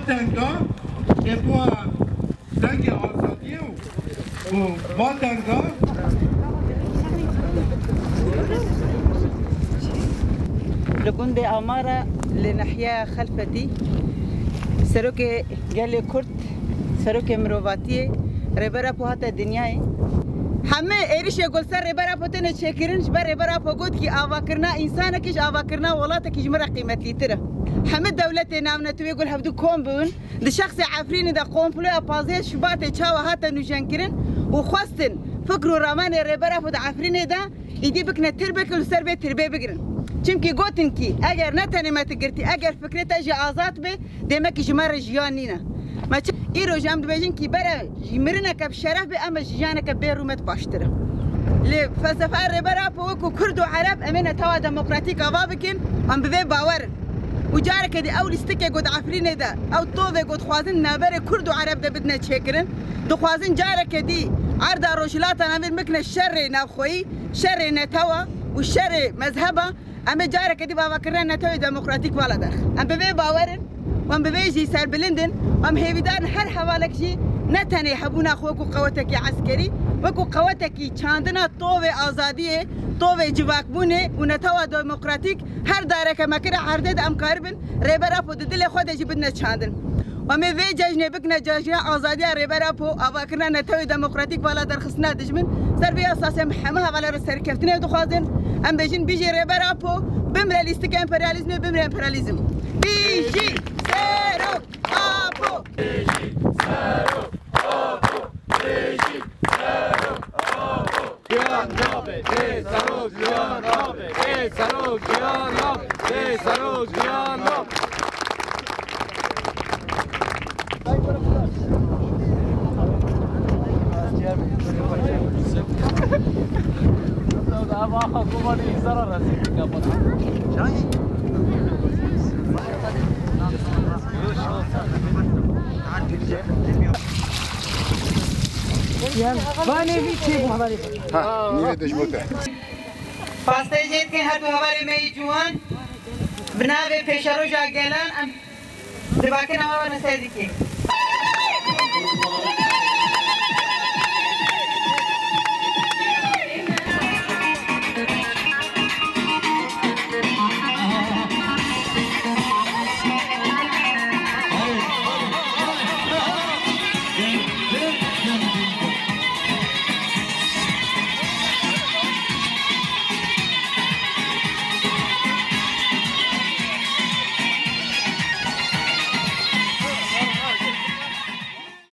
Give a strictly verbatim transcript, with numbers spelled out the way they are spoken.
Tenga, ê bûa dengê azadiyê û, û va tenga. Li gundê Amara, li nehyeya Xelfetî, serokê gelê Kurd, serokê mirovatiyê, Rêber Apo hate dinyayê. Hemî êrişê ku li ser Rêber Apo têne çêkirin, ji ber Rêber Apo got kî avakirina însanekî ji avakirina welatekî ji min re qîmetlîtir e. Hemî dewletê navnetewê ku li hevdû kom bûn, di şexsê Efrînê de komploya pazdeh Şubatê çawa hate nûjenkirin û xwestin fikr û ramanê Rêber Apo di Efrînê de îdî bikine tirbek û li ser vê tirbê bigirin. Çimkî gotin kî eger ne tenê me tu girtî, eger fikrê te jî azad be, dêmekî ji me re jiyan nîne. Me çi, îro jî em dibêjin kî bere ji mirineke bi şeref be, em ji jiyaneke bê rûmet baştir e. Lê felsefeya Rêber Apo wekî Kurd û Ereb em ê netewa demokratîk ava bikin, em bi vê bawer in. Û careke dî ew lîstikê ku di Efrînê de, ew tovê ku dixwazin navberê Kurd û Ereb de bidine çêkirin, dixwazin careke dî erda Rojhilata Navîn bikine şerê navxweyî, şerê netewa û şerê mezheba. Em ê careke dî bi avakirina netewê demokratîk vala derxin. Em bi vê bawer in, em bi vê jî serbilind in, em hêvîdar in her hevalek jî ne tenê hebûna xwe wekû qewetekî eskerî, wekû qewetekî çandina tovê azadiyê, tovê civakbûnê û netewa demokratîk her dareke me kire erdê de em karibin Rêber Apo di dilê xwe de jî bidine çandin. Em ê vê cejnê bikine cejna azadiya Rêber Apo, avakirina netewê demokratîk vala derxistina dijmin. Ser vê esasê em hemû hevala re serkeftinê dixwazin. Em bêjin bijî Rêber Apo, bimre lîstika emperyalîzmê, bimre emperyalîzm. Bijî Serok Apo! Jiyan nabe, bê serok jiyan nabe, bê serok jiyan nabe, bê serok jiyan nabe. Ha, nîvê de ji bo te. Pastê jê dikin her du hevalê me yê ciwan. Bi navê Pêşeroja Gelan em divakina we ne ser dikin.